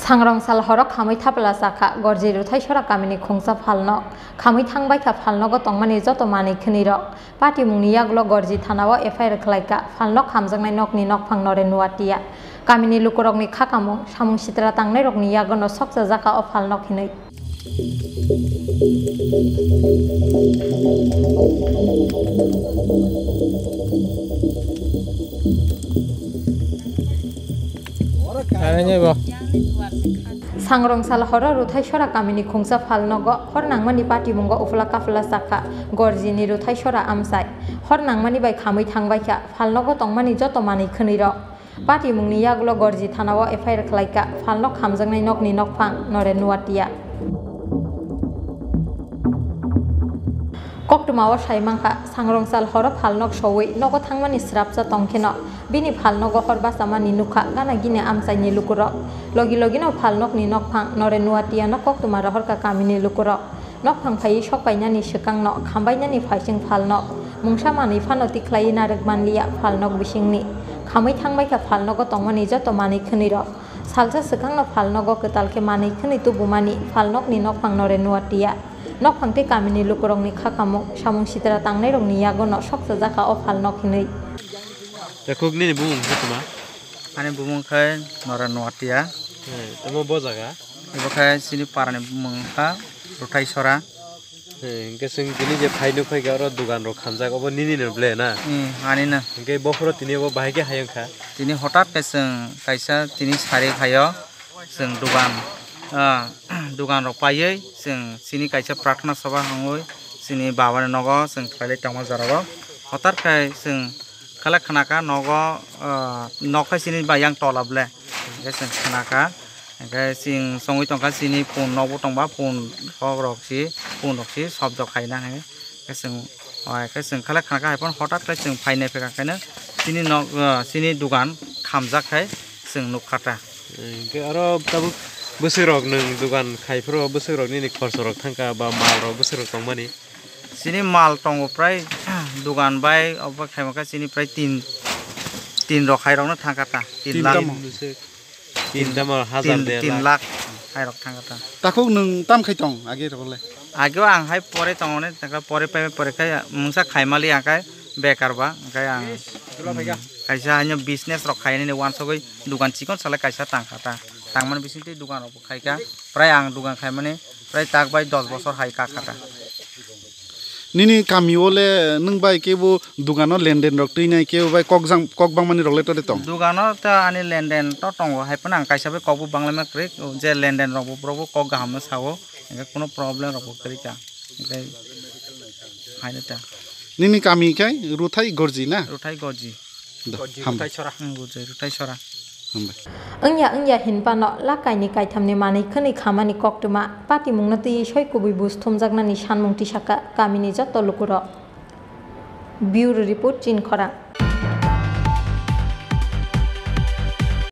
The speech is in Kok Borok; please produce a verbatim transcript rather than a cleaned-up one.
Sangrong sal horo khamwi thapla chakha Gorji Ruthai Sora kamini khungsa phalnok. Khamwi thangbaikha phalnogo tongmani joto manwi khwnwi rok. Patimungni yagulo Gorji thanao F I R khwlaikha phalnok khamjaknai nokni nokphang Noren Nuatia. Kamini lukurokni khakamung, samung sitra tangnairokni yagono sokchajakha o phalnok hinwi. Sangrong sal horo Ruthai Sora kamini khungsa phalnogo hor nangmani patimungo ufla kafla chakha Gorjini Ruthai Sora amchai. Hor nangmani bai khamwi thangbaikha phalnogo tongmani joto manwi khwnwi rok. Patimungni yagulo Gorji thanao F I R khwlaikha phalnok khamjaknai nokni nokphang Noren Nuatia. Koktwmao saimankha, sangrong sal horo phalnok sowi nogo thangmani srapsa tongkheno bini phalnogo hor bachamani nukha gana gini amchaini lukurok. Logi logino phalnokni nokphang Noren Nuatiano koktwma rohorkha kamini lukurok. Nokphang phaiwi sok painani swkangno khambainani phaising phalnok. Mungsa manwi phano tikhlaiwi narwk manliya phalnok bisingni. Khamwi thangbaikha phalnogo tongmani joto manwi khwnwirok. Salsa swkangno phalnogo kwtal khe manwi khwnwi tubumani phalnokni nokphang Noren Nuatia. Nokphang tei kamini lukurokni khakamung, samung sitra tangnairokni yagono sokchajakha o phalnok hinwi. Takhuk nini bumung khe tuma? Ani bumung khe Noren Nuatia. He, tamo bo jaga? Ibo khe chini parani bumung kha Ruthai Sora. He, hinkhe chwng tini je phai nukphai khe oro dugan rok khamjak, obo nini no ble na? Hmm, ani no. Hinkhe bophoro tini obo bahai khe hayung kha? Tini hotat khe chwng kaisa tini sari phaio, chwng dugan, ah, dugan rok paiwi chwng chini kaisa prarthana sabha hwnwi chini baba ni nogo chwng khlailai tongma jorao. Hotat khe chwng khala khna kha nogo, ah, nok hai chini bai yang tola ble. Hinkhe chwng khna kha. Hinkhe chwng chongwi tongkha chini phone nokbo tongba phone kok rok si phone rok si sobjok khaina hinkhe chwng, ah, hinkhe chwng khala khna kha hai phano hotat khe chwng phainai phaikha khaino chini nok, ah, chini dugan khamjak khai chwng nukha ta. Hinkhe aro tabuk bwswk rok nwng dugan khai phuru bwswk rok nini khorsa rok thangkha ba mal rok bwswk rok tongmani? Chini mal tongo prai dugan bai obo khaima khe chini prai tin, tin rok hai rokno thangkha ta, tin lakh. Tin tamo? Tin tamo hajar, tin, derak, tin lakh hai rok thangkha ta. Takhuk nwng tam khai tong age rok le? Age o ang hai pore tongoni, tangkha pore pai pore khai mungsa khai mali ang khai bekar ba, ang khai ang, hmm, kaisa haino business rok khai nini wansugwi dugan chikon salai kaisa tangkha ta. Tangmani bisingtwi dugan rok bo khaikha, prai ang dugan khaimani prai tak bai dos bosor hai kakha ta. Nini kami o le nwng bai kebo dugano lenden rok twi nai, kebo bai kok jang, kok bangmani rok le tore tong? Dugano ta ani lenden to tongo, hai phano ang kaisa bai kok bo banglaima kwrwi, je lenden rok bo borok bo kok kaham no sao, hinkhe kuno problem rok bo kwrwi ta, hinkhe haino ta. Nini kami khe Ruthai Gorji na? Ruthai Gorji. Do, Gorji hambai. Ruthai Sora. Hmm, Gorji Ruthai Sora. Hambai. Wngya wngya hinphano lak kainwi kaithamni manwi khwnwi khamani koktwma patimungno twiwi soi kubui buj thumjaknani sanmung tisakha kamini joto lukurok. Bureau Report, Chinkhorang.